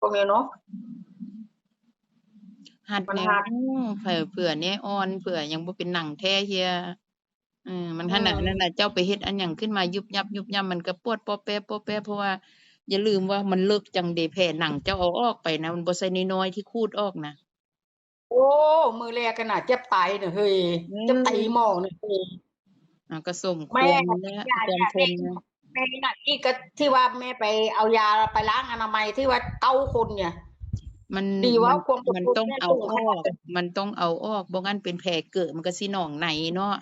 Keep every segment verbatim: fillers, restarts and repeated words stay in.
พวกนี้เนาะ หัด มัน แนว หัด เออ เผื่อ เผื่อแน่อ่อน เผื่อยังบ่เป็นหนังแท้เฮีย เออ มัน อืม ขนาดนั้นน่ะ เจ้าไปเฮ็ดอันหยังขึ้นมายุบยับยุบยับ มันก็ปวดป๊อแป๊ะป๊อแป๊ะ เพราะว่าอย่าลืมว่ามันเลิกจังเด แผลหนังเจ้าเอาออกไปนะ มันบ่ใช่น้อยๆที่ขูดออกนะ โอ้ มื้อแรกกันน่ะ เจ็บตายน่ะเฮ้ย อืม เจ็บตายหม้อน่ะเฮ้ย อ่ะ ก็สมควร แม่ แล้ว อย่า ความ อย่า ทน แม่ นะ แม่น่ะ ที่ก็ ที่ว่าแม่ไปเอายาไปล้างอนามัยที่ว่าเก้าคนเนี่ย มัน ดีว่า มัน ความอดทน มันต้อง แม่ เอา สูง อ ข อก นาดนั้น มันต้องเอาออก บ่งั้นเป็นแผลเกอะ มันก็สิหนองในเนาะ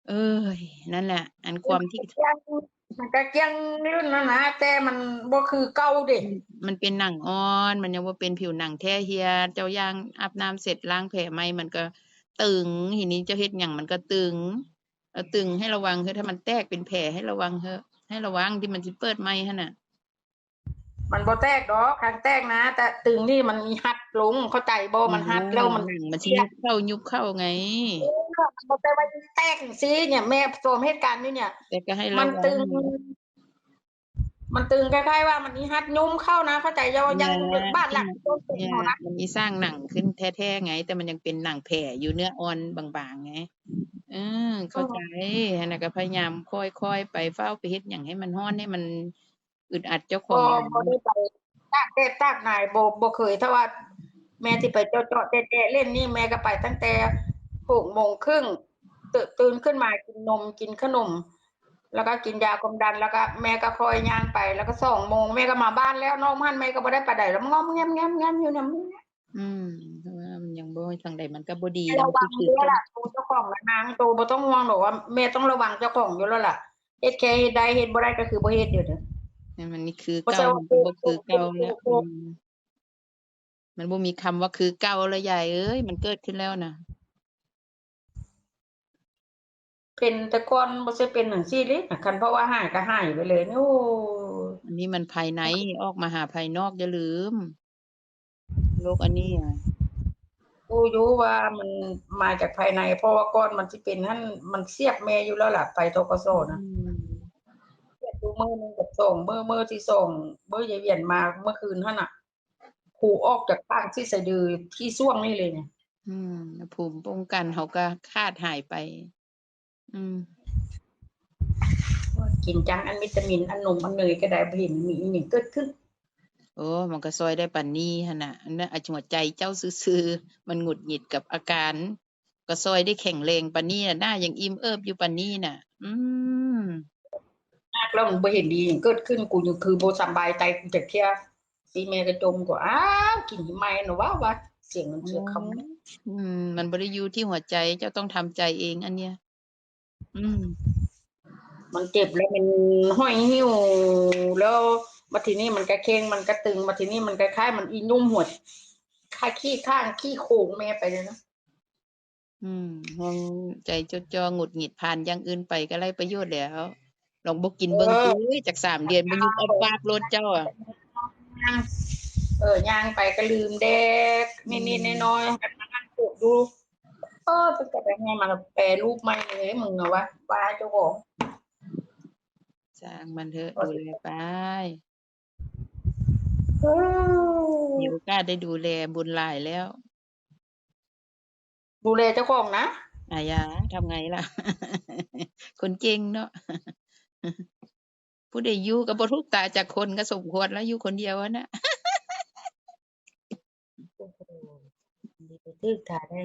เอ้ย นั่นแหละ อัน ความที่ มันก็เกลี้ยง มันก็เกลี้ยงลื่นแล้วนะ แต่มันบ่คือเก่าเด้ มัน มันเป็นหนังอ่อน มันยังบ่เป็นผิวหนังแท้เฮีย เจ้าย่างอาบน้ำเสร็จล้างแผลใหม่ มันก็ตึง ทีนี้เจ้าเฮ็ดหยังมันก็ตึง เออ ตึงให้ระวังเถอะ ถ้ามันแตกเป็นแผลให้ระวังเถอะ ให้ระวังที่มันสิเปิดใหม่หั่นน่ะ มันบ่แตกดอก คันแตกนะ แต่ตึงนี่มันมีหัดลง เข้าใจบ่ มันหัดแล้วมัน หนังมันสิยุบเข้า ยุบเข้าไง เออ มันบ่ได้ว่าแตกจังซี่เนี่ย แม่ซ้อมเหตุการณ์อยู่เนี่ย แต่ก็ให้ระวัง มันตึง มันตึงคล้ายๆว่ามันมีหัดยุบเข้านะ เข้าใจบ่ ยัง นั่นแหละ บ้านหลังต้นเป็น เนี่ย หัวนะ มันมีสร้างหนังขึ้นแท้ๆไง แต่มันยังเป็นหนังแผลอยู่ เนื้ออ่อนบางๆไง เออ เข้าใจ เออ หั่นน่ะก็พยายามค่อยๆไป ฟ้าวไปเฮ็ดหยังให้มันร้อน ให้มันอึดอัดเจ้าของ บ่ บ่ได้ไปตากแดดตากหนาว บ่ บ่เคย ถ้าว่าแม่สิไปเจาะๆแตะๆเล่นนี่ แม่ก็ไปตั้งแต่หกโมงครึ่ง ตื่น ตื่นขึ้นมากินนม กินขนม แล้วก็กินยาความดัน แล้วก็แม่ก็ค่อยย่างไป แล้วก็สองโมงแม่ก็มาบ้านแล้ว นอกบ้านแม่ก็บ่ได้ไปใดแล้ว งอมแงมๆๆอยู่เนี่ย อืม เพราะว่ามันยังบ่ทางใดมันก็บ่ดี ให้ระวัง แล้วมันคือ เด้อล่ะ ตัวเจ้าของนะนาง ตัวบ่ต้องห่วงดอกว่าแม่ต้องระวังเจ้าของอยู่แล้วล่ะ เฮ็ดแค่เฮ็ดได้ เฮ็ดบ่ได้ก็คือบ่เฮ็ดอยู่เด้อ นั่นมันนี่คือ บ่ใช่ เก่า ว่า มันก็บ่คือเก่าแล้ว โอ้โห อืม มันบ่มีคำว่าคือเก่าแล้วยายเอ้ย มันเกิดขึ้นแล้วนะ เป็นแต่ก่อนบ่ใช่เป็นจังซี่เด้ คันเพราะว่าหายก็หายไปเลย โอ้ อันนี้มันภายใน ออกมาหาภายนอก อย่าลืม โรคอันนี้อะ รู้อยู่ว่ามันมาจากภายใน เพราะว่าก่อนมันสิเป็นหั่น มันเสียบแม่อยู่แล้วล่ะ ไป ธ.ก.ส. นะ อืม เสียบอยู่มื้อหนึ่งกับสองมื้อ มื้อที่สอง มื้อยายเวียนมาเมื่อคืนหั่นน่ะ หูออกจากข้างที่สะดือที่ช่วงนี่เลยเนี่ย อืม ภูมิป้องกันเขาก็ขาดหายไป อืม กินจัง อันวิตามิน อันนม อันเนยก็ได้ บ่เห็นมีอีหยังเกิดขึ้น โอ้ มันก็ซ่อยได้ปานนี้หั่นน่ะ อันนั้น อาจหัวใจเจ้าซื่อๆ มันหงุดหงิดกับอาการ ก็ซ่อยได้แข็งแรงปานนี้น่ะ หน้ายังอิ่มเอิบอยู่ปานนี้น่ะ อืม มากแล้วมันบ่เห็นดีหยังเกิดขึ้น กูยังคือบ่สำบายใจกูจักเทื่อ สิแม่ก็จม ก็ อ้าว กินใหม่เนาะ ว่า ว่า เสียเงินเสียคำ อืม มันบ่ได้อยู่ที่หัวใจ เจ้าต้องทำใจเองอันเนี้ย อืม มันเจ็บแล้วมันห้อยหิ้ว แล้วบัดทีนี้มันก็เกร็ง มันก็ตึง บัดทีนี้มันคล้ายๆ มันอีนุ่มหัว คล้ายขี้ข้างขี้โค้งแม่ไปเลยนะ อืม ห่วงใจจดจ่อหงุดหงิด ผ่านอย่างอื่นไปก็ไร้ประโยชน์แล้ว ลองบ่กินเบิ่ง เออ ติ จักสามเดือน บ่ยุบอับวาบโลดเจ้าอะ เออ ย่างไปก็ลืมแดก อืม นิดๆน้อยๆ หัดมานั่งปลูกดู เออ ตั้งแต่ไปให้มาแปรรูปใหม่เลย มึงอะวะ ว่าเจ้าของ ช่างมันเถอะ ดูแลไป เออ มีโอกาสได้ดูแลบุญหลายแล้ว ดูแลเจ้าของนะ อายา ทำไงล่ะ คนเก่งเนาะ ผู้ใดอยู่ก็บ่ถูกตาจากคน ก็สมควรแล้ว อยู่คนเดียวอะนะ โอ้โห ดีไปถูกตาได้